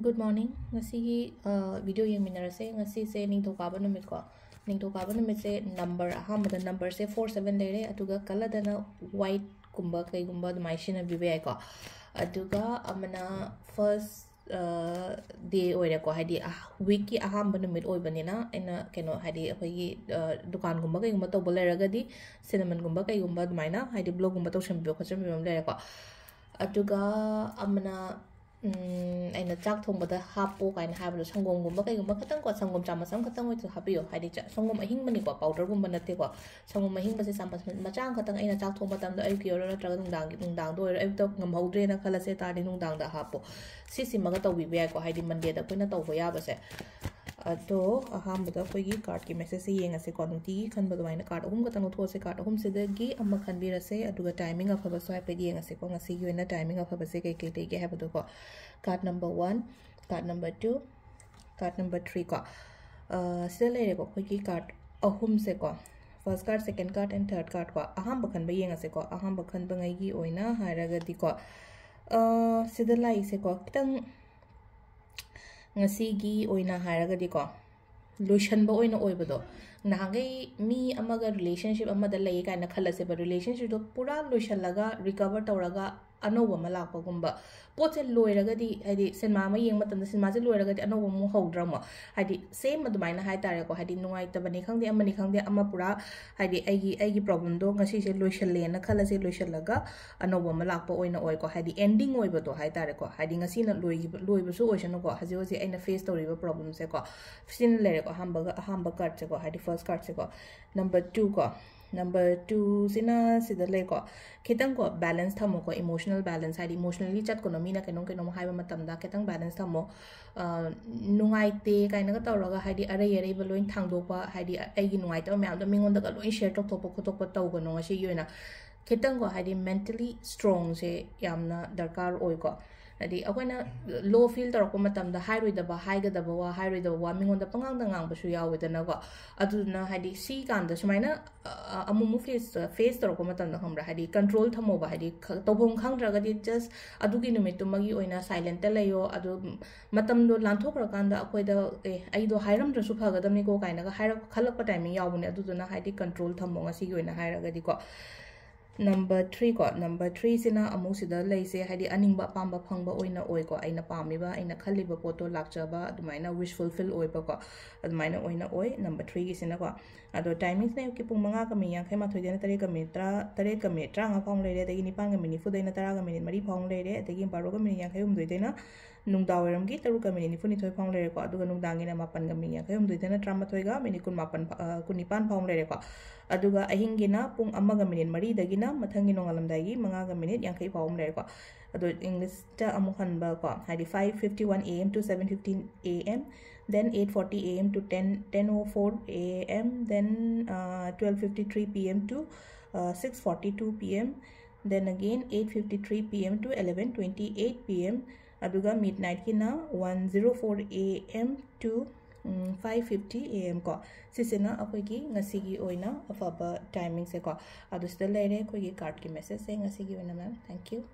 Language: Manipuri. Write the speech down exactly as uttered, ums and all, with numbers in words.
Good morning. ꯉꯁꯤꯒꯤ ꯚꯤꯗꯤꯑꯣ ꯌꯦꯡꯃꯤꯟꯅꯔꯁꯦ꯫ ꯉꯁꯤꯁꯦ ꯅꯤꯡꯊꯧꯀꯥꯕ ꯅꯨꯃꯤꯠꯀꯣ꯫ ꯅꯤꯡꯊꯧꯀꯥꯕ ꯅꯨꯃꯤꯠꯁꯦ ꯅꯝꯕꯔ, ꯑꯍꯥꯟꯕꯗ ꯅꯝꯕꯔꯁꯦ ꯐꯣꯔ ꯁꯕꯦꯟ ꯂꯩꯔꯦ, ꯑꯗꯨꯒ ꯀꯂꯔꯗꯅ ꯋꯥꯏꯠꯀꯨꯝꯕ ꯀꯩꯒꯨꯝꯕ ꯑꯗꯨꯃꯥꯏꯅ ꯁꯤꯖꯤꯟꯅꯕꯤꯕ ꯌꯥꯏꯀꯣ꯫ ꯑꯗꯨꯒ ꯑꯃꯅ ꯐꯥꯔꯁ ꯗꯦ ꯑꯣꯏꯔꯦꯀꯣ, ꯍꯥꯏꯗꯤ ꯋꯤꯛꯀꯤ ꯑꯍꯥꯟꯕ ꯅꯨꯃꯤꯠ ꯑꯣꯏꯕꯅꯤꯅ ꯑꯩꯅ ꯀꯩꯅꯣ, ꯍꯥꯏꯗꯤ ꯑꯩꯈꯣꯏꯒꯤ ꯗꯨꯀꯥꯟꯒꯨꯝꯕ ꯀꯩꯒꯨꯝꯕ ꯇꯧꯕ ꯂꯩꯔꯒꯗꯤ ꯁꯤꯅꯃꯟꯒꯨꯝꯕ ꯀꯩꯒꯨꯝꯕ ꯑꯗꯨꯃꯥꯏꯅ ꯍꯥꯏꯗꯤ ꯕ꯭ꯂꯣꯒꯨꯝꯕ ꯇꯧꯁꯟꯕꯤꯕ ꯈꯣꯠꯆꯟꯕꯤꯕ ꯑꯃ ꯂꯩꯔꯦꯀꯣ꯫ ꯑꯗꯨꯒ ꯑꯃꯅ ꯑꯩꯅ ꯆꯥꯛ ꯊꯣꯡꯕꯗ ꯍꯥꯞꯄꯣ ꯀꯥꯏꯅ ꯍꯥꯏꯕꯗꯣ ꯁꯪꯒꯣꯝꯒꯨꯝꯕ ꯀꯩꯒꯨꯝꯕ ꯈꯇꯪꯀꯣ, ꯁꯪꯒꯣꯝ ꯆꯥꯃꯁ ꯑꯃꯈꯛꯇꯪ ꯑꯣꯏꯁꯨ ꯍꯥꯞꯄꯤꯌꯣ꯫ ꯍꯥꯏꯗꯤ ꯆ- ꯁꯪꯒꯣꯝ ꯑꯍꯤꯡꯕꯅꯤꯀꯣ, ꯄꯥꯎꯗꯔꯒꯨꯝꯕ ꯅꯠꯇꯦꯀꯣ꯫ ꯁꯪꯒꯣꯝ ꯑꯍꯤꯡꯕꯁꯦ ꯆꯥꯃꯁ ꯃꯆꯥ ꯑꯃꯈꯛꯇꯪ ꯑꯩꯅ ꯆꯥꯛ ꯊꯣꯡꯕ ꯃꯇꯝꯗ ꯑꯌꯨꯛꯀꯤ ꯑꯣꯏꯔꯣ ꯅꯠꯇ꯭ꯔꯒ ꯅꯨꯡꯗꯥꯡꯒꯤ, ꯅꯨꯡꯗꯥꯡꯗ ꯑꯣꯏꯔꯣ, ꯑꯌꯨꯛꯇ ꯉꯝꯍꯧꯗ꯭ꯔꯦꯅ ꯈꯜꯂꯁꯦ ꯇꯥꯔꯗꯤ ꯅꯨꯡꯗꯥꯡꯗ ꯍꯥꯞꯄꯣ꯫ ꯁꯤꯁꯤꯃꯒ ꯇꯧꯕꯤꯕ ꯌꯥꯏꯀꯣ, ꯍꯥꯏꯗꯤ ꯃꯟꯗꯦꯗ ꯑꯩꯈꯣꯏꯅ ꯇꯧꯕ ꯌꯥꯕꯁꯦ꯫ ꯑꯗꯣ ꯑꯍꯥꯟꯕꯗ ꯑꯩꯈꯣꯏꯒꯤ ꯀꯥꯔꯠꯀꯤ ꯃꯦꯁꯦꯖꯁꯦ ꯌꯦꯡꯉꯁꯦꯀꯣ꯫ ꯅꯨꯡꯇꯤꯒꯤ ꯈꯟꯕ ꯑꯗꯨꯃꯥꯏꯅ ꯀꯥꯔꯠ ꯑꯍꯨꯝ ꯈꯛꯇꯪ ꯂꯧꯊꯣꯛꯑꯁꯦ, ꯀꯥꯔꯠ ꯑꯍꯨꯝꯁꯤꯗꯒꯤ ꯑꯃ ꯈꯟꯕꯤꯔꯁꯦ, ꯑꯗꯨꯒ ꯇꯥꯏꯃꯤꯡ ꯑꯐꯕꯁꯨ ꯍꯥꯏꯐꯦꯠ ꯌꯦꯡꯉꯁꯦꯀꯣ꯫ ꯉꯁꯤꯒꯤ ꯑꯣꯏꯅ ꯇꯥꯏꯃꯤꯡ ꯑꯐꯕꯁꯦ ꯀꯩꯀꯩ ꯂꯩꯒꯦ ꯍꯥꯏꯕꯗꯣꯀꯣ꯫ Card number one, card number two, card number three ꯀꯣ꯫ ꯑ, ꯁꯤꯗ ꯂꯩꯔꯦꯀꯣ ꯑꯩꯈꯣꯏꯒꯤ ꯀꯥꯔꯠ ꯑꯍꯨꯝꯁꯦꯀꯣ꯫ First card, second card and third card ꯀꯣ꯫ ꯑꯍꯥꯟꯕ ꯈꯟꯕ ꯌꯦꯡꯉꯁꯦꯀꯣ꯫ ꯑꯍꯥꯟꯕ ꯈꯟꯕꯉꯩꯒꯤ ꯑꯣꯏꯅ ꯍꯥꯏꯔꯒꯗꯤꯀꯣ, ꯑ, ꯁꯤꯗ ꯂꯥꯛꯏꯁꯦꯀꯣ, ꯈꯤꯇꯪ ꯉꯁꯤꯒꯤ ꯑꯣꯏꯅ ꯍꯥꯏꯔꯒꯗꯤꯀꯣ, ꯂꯣꯏꯁꯟꯕ ꯑꯣꯏꯅ ꯑꯣꯏꯕꯗꯣ꯫ ꯅꯍꯥꯟꯈꯩ ꯃꯤ ꯑꯃꯒ ꯔꯤꯂꯦꯁꯟꯁꯤꯞ ꯑꯃꯗ ꯂꯩ ꯀꯥꯏꯅ ꯈꯜꯂꯁꯦꯕ, ꯔꯤꯂꯦꯁꯟꯁꯤꯞꯇꯣ ꯄꯨꯔꯥ ꯂꯣꯏꯁꯜꯂꯒ ꯔꯤꯀꯚꯔ ꯇꯧꯔꯒ ꯑꯅꯧꯕ ꯑꯃ ꯂꯥꯛꯄꯒꯨꯝꯕ꯫ ꯄꯣꯠꯁꯦ ꯂꯣꯏꯔꯒꯗꯤ, ꯍꯥꯏꯗꯤ ꯁꯤꯅꯦꯃꯥ ꯑꯃ ꯌꯦꯡꯕ ꯃꯇꯝꯗ ꯁꯤꯅꯦꯃꯥꯁꯦ ꯂꯣꯏꯔꯒꯗꯤ ꯑꯅꯧꯕ ꯑꯃꯨꯛ ꯍꯧꯗ꯭ꯔꯃꯣ? ꯍꯥꯏꯗꯤ ꯁꯦꯝ ꯑꯗꯨꯃꯥꯏꯅ ꯍꯥꯏꯇꯥꯔꯦꯀꯣ, ꯍꯥꯏꯗꯤ ꯅꯨꯡꯉꯥꯏꯇꯕꯅꯤ ꯈꯪꯗꯦ, ꯑꯃꯅꯤ ꯈꯪꯗꯦ, ꯑꯃ ꯄꯨꯔꯥ ꯍꯥꯏꯗꯤ ꯑꯩꯒꯤ, ꯑꯩꯒꯤ ꯄ꯭ꯔꯣꯕ꯭ꯂꯦꯝꯗꯣ ꯉꯁꯤꯁꯦ ꯂꯣꯏꯁꯜꯂꯦꯅ ꯈꯜꯂꯁꯦ, ꯂꯣꯏꯁꯜꯂꯒ ꯑꯅꯧꯕ ꯑꯃ ꯂꯥꯛꯄ ꯑꯣꯏꯅ ꯑꯣꯏꯀꯣ, ꯍꯥꯏꯗꯤ ꯑꯦꯟꯗꯤꯡ ꯑꯣꯏꯕꯗꯣ ꯍꯥꯏꯇꯥꯔꯦꯀꯣ, ꯍꯥꯏꯗꯤ ꯉꯁꯤꯅ ꯂꯣꯏꯈꯤꯕ, ꯂꯣꯏꯕꯁꯨ ꯑꯣꯏꯁꯅꯨꯀꯣ, ꯍꯧꯖꯤꯛ ꯍꯧꯖꯤꯛ ꯑꯩꯅ ꯐꯦꯁ ꯇꯧꯔꯤꯕ ꯄ꯭ꯔꯣꯕ꯭ꯂꯦꯝꯁꯦꯀꯣ꯫ ꯁꯤꯅ ꯂꯩꯔꯦꯀꯣ, ꯑꯍꯥꯟꯕꯒ, ꯑꯍꯥꯟꯕ ꯀꯥꯔꯠꯁꯦꯀꯣ, ꯍꯥꯏꯗꯤ ꯐꯥꯔꯁ ꯀꯥꯔꯠꯁꯦꯀꯣ꯫ ꯅꯝꯕꯔ ꯇꯨ ꯀꯣ, ꯅꯝꯕꯔ ꯇꯨꯁꯤꯅ ꯁꯤꯗ ꯂꯩꯀꯣ, ꯈꯤꯇꯪꯀꯣ ꯕꯦꯂꯦꯟꯁ ꯊꯝꯃꯣꯀꯣ, ꯏꯃꯣꯁꯅꯦꯜ ꯕꯦꯂꯦꯟꯁ, ꯍꯥꯏꯗꯤ ꯏꯃꯣꯁꯅꯦꯜꯂꯤ ꯆꯠꯀꯅꯣ, ꯃꯤꯅ ꯀꯩꯅꯣꯝ ꯀꯩꯅꯣꯝ ꯍꯥꯏꯕ ꯃꯇꯝꯗ ꯈꯤꯇꯪ ꯕꯦꯂꯦꯟꯁ ꯊꯝꯃꯣ꯫ ꯑ, ꯅꯨꯡꯉꯥꯏꯇꯦ ꯀꯥꯏꯅꯒ ꯇꯧꯔꯒ ꯍꯥꯏꯗꯤ ꯑꯔꯩ ꯑꯔꯩꯕ ꯂꯣꯏ ꯊꯥꯡꯗꯣꯛꯄ, ꯍꯥꯏꯗꯤ ꯑꯩꯒꯤ ꯅꯨꯡꯉꯥꯏꯇꯕ ꯃꯌꯥꯝꯗꯣ ꯃꯤꯉꯣꯟꯗꯒ ꯂꯣꯏ ꯁꯦꯌꯔ ꯇꯧꯊꯣꯛꯄ ꯈꯣꯠꯇꯣꯛꯄ ꯇꯧꯒꯅꯣ ꯉꯁꯤꯒꯤ ꯑꯣꯏꯅ꯫ ꯈꯤꯇꯪꯀꯣ ꯍꯥꯏꯗꯤ ꯃꯦꯟꯇꯦꯜꯂꯤ ꯁ꯭ꯇꯔꯣꯡꯁꯦ ꯌꯥꯝꯅ ꯗꯔꯀꯥꯔ ꯑꯣꯏꯀꯣ꯫ ꯍꯥꯏꯗꯤ ꯑꯩꯈꯣꯏꯅ ꯂꯣ ꯐꯤꯜ ꯇꯧꯔꯛꯄ ꯃꯇꯝꯗ ꯍꯥꯏꯔꯣꯏꯗꯕ, ꯍꯥꯏꯒꯗꯕ ꯋꯥ ꯍꯥꯏꯔꯣꯏꯗꯕ ꯋꯥ, ꯃꯤꯉꯣꯟꯗ ꯄꯉꯥꯡꯗ ꯉꯥꯡꯕꯁꯨ ꯌꯥꯎꯋꯦꯗꯅꯀꯣ꯫ ꯑꯗꯨꯗꯨꯅ ꯍꯥꯏꯗꯤ ꯁꯤ ꯀꯥꯟꯗ ꯁꯨꯃꯥꯏꯅ ꯑ, ꯑꯃꯨꯛ ꯑꯃꯨꯛ ꯐꯦꯁ ꯐꯦꯁ ꯇꯧꯔꯛꯄ ꯃꯇꯝꯗ, ꯈꯪꯕ꯭ꯔꯥ, ꯍꯥꯏꯗꯤ ꯀꯟꯇ꯭ꯔꯣꯜ ꯊꯝꯃꯣꯕ꯫ ꯍꯥꯏꯗꯤ ꯈ- ꯇꯧꯐꯝ ꯈꯪꯗ꯭ꯔꯒꯗꯤ ꯖꯁ ꯑꯗꯨꯒꯤ ꯅꯨꯃꯤꯠꯇꯨꯃꯒꯤ ꯑꯣꯏꯅ ꯁꯥꯏꯂꯦꯟꯇ ꯂꯩꯌꯣ꯫ ꯑꯗꯨ ꯃꯇꯝꯗꯣ ꯂꯥꯟꯊꯣꯛꯈ꯭ꯔꯀꯥꯟꯗ ꯑꯩꯈꯣꯏꯗ, ꯑꯦ, ꯑꯩꯗꯣ ꯍꯥꯏꯔꯝꯗ꯭ꯔꯁꯨ ꯐꯒꯗꯕꯅꯤꯀꯣ ꯀꯥꯏꯅꯒ ꯍꯥꯏꯔꯛ ꯈꯜꯂꯛꯄ ꯇꯥꯏꯃꯤꯡ ꯌꯥꯎꯕꯅꯦ꯫ ꯑꯗꯨꯗꯨꯅ ꯍꯥꯏꯗꯤ ꯀꯟꯇ꯭ꯔꯣꯜ ꯊꯝꯃꯣ ꯉꯁꯤꯒꯤ ꯑꯣꯏꯅ ꯍꯥꯏꯔꯒꯗꯤꯀꯣ꯫ ꯅꯝꯕꯔ ꯊ꯭ꯔꯤ ꯀꯣ, ꯅꯝꯕꯔ ꯊ꯭ꯔꯤꯁꯤꯅ ꯑꯃꯨꯛ ꯁꯤꯗ ꯂꯩꯁꯦ, ꯍꯥꯏꯗꯤ ꯑꯅꯤꯡꯕ ꯑꯄꯥꯝꯕ ꯐꯪꯕ ꯑꯣꯏꯅ ꯑꯣꯏꯀꯣ꯫ ꯑꯩꯅ ꯄꯥꯝꯃꯤꯕ, ꯑꯩꯅ ꯈꯜꯂꯤꯕ ꯄꯣꯠꯇꯣ ꯂꯥꯛꯆꯕ, ꯑꯗꯨꯃꯥꯏꯅ ꯋꯤꯁ ꯐꯨꯜꯐꯤꯜ ꯑꯣꯏꯕꯀꯣ, ꯑꯗꯨꯃꯥꯏꯅ ꯑꯣꯏꯅ ꯑꯣꯏ ꯅꯝꯕꯔ ꯊ꯭ꯔꯤꯒꯤꯁꯤꯅꯀꯣ꯫ ꯑꯗꯣ ꯇꯥꯏꯃꯤꯡꯁꯤꯅ ꯑꯌꯨꯛꯀꯤ ꯄꯨꯡ ꯃꯉꯥꯒ ꯃꯤꯅꯤꯠ ꯌꯥꯡꯈꯩ ꯃꯥꯊꯣꯏꯗꯩꯅ ꯇꯔꯦꯠꯀ ꯃꯤꯅꯤꯠ ꯇꯔꯥ, ꯇꯔꯦꯠꯀ ꯃꯤꯅꯤꯠ ꯇꯔꯥꯃꯉꯥ ꯐꯥꯎ ꯂꯩꯔꯦ, ꯑꯗꯒꯤ ꯅꯤꯄꯥꯟꯒ ꯃꯤꯅꯤꯠ ꯅꯤꯐꯨꯗꯩꯅ ꯇꯔꯥꯒ ꯃꯤꯅꯤꯠ ꯃꯔꯤ ꯐꯥꯎ ꯂꯩꯔꯦ, ꯑꯗꯒꯤ ꯕꯥꯔꯣꯒ ꯃꯤꯅꯤꯠ ꯌꯥꯡꯈꯩ ꯍꯨꯝꯗꯣꯏꯗꯩꯅ ꯅꯨꯡꯗꯥꯡ ꯋꯥꯏꯔꯝꯒꯤ ꯇꯔꯨꯛꯀ ꯃꯤꯅꯤꯠ ꯅꯤꯐꯨꯅꯤꯊꯣꯏ ꯐꯥꯎ ꯂꯩꯔꯦꯀꯣ꯫ ꯑꯗꯨꯒ ꯅꯨꯡꯗꯥꯡꯒꯤꯅ ꯃꯥꯄꯟꯒ ꯃꯤꯅꯤꯠ ꯌꯥꯡꯈꯩ ꯍꯨꯝꯗꯣꯏꯗꯩꯅ ꯇꯔꯥꯃꯥꯊꯣꯏꯒ ꯃꯤꯅꯤꯠ ꯀꯨꯟꯃꯥꯄꯟ ꯐꯥ- ꯑ, ꯀꯨꯟꯅꯤꯄꯥꯟ ꯐꯥꯎ ꯂꯩꯔꯦꯀꯣ꯫ ꯑꯗꯨꯒ ꯑꯍꯤꯡꯒꯤꯅ ꯄꯨꯡ ꯑꯃꯒ ꯃꯤꯅꯤꯠ ꯃꯔꯤꯗꯒꯤꯅ ꯃꯊꯪꯒꯤ ꯅꯣꯡꯉꯥꯜꯂꯝꯗꯥꯏꯒꯤ ꯃꯉꯥꯒ ꯃꯤꯅꯤꯠ ꯌꯥꯡꯈꯩ ꯐꯥꯎ ꯑꯃ ꯂꯩꯔꯦꯀꯣ꯫ ꯑꯗꯣ ꯏꯪꯂꯤꯁꯇ ꯑꯃꯨꯛ ꯍꯟꯕꯀꯣ, ꯍꯥꯏꯗꯤ five fifty one A M to seven fifteen A M, then eight forty A M to ten, ten oh four A M, then uh, twelve fifty three P M to uh, six forty two P M, then again eight fifty three P M to eleven twenty eight P M, ꯑꯗꯨꯒ ꯃꯤꯗ ꯅꯥꯏꯠꯀꯤꯅ one zero four A M to five fifty A M ꯀꯣ꯫ ꯁꯤꯁꯤꯅ ꯑꯩꯈꯣꯏꯒꯤ ꯉꯁꯤꯒꯤ ꯑꯣꯏꯅ ꯑꯐꯕ ꯇꯥꯏꯃꯤꯡꯁꯦꯀꯣ꯫ ꯑꯗꯨ ꯁꯤꯗ ꯂꯩꯔꯦ ꯑꯩꯈꯣꯏꯒꯤ ꯀꯥꯔꯠꯀꯤ ꯃꯦꯁꯦꯖꯁꯦ ꯉꯁꯤꯒꯤ ꯑꯣꯏꯅ, ꯃꯦꯝ꯫ Thank you꯫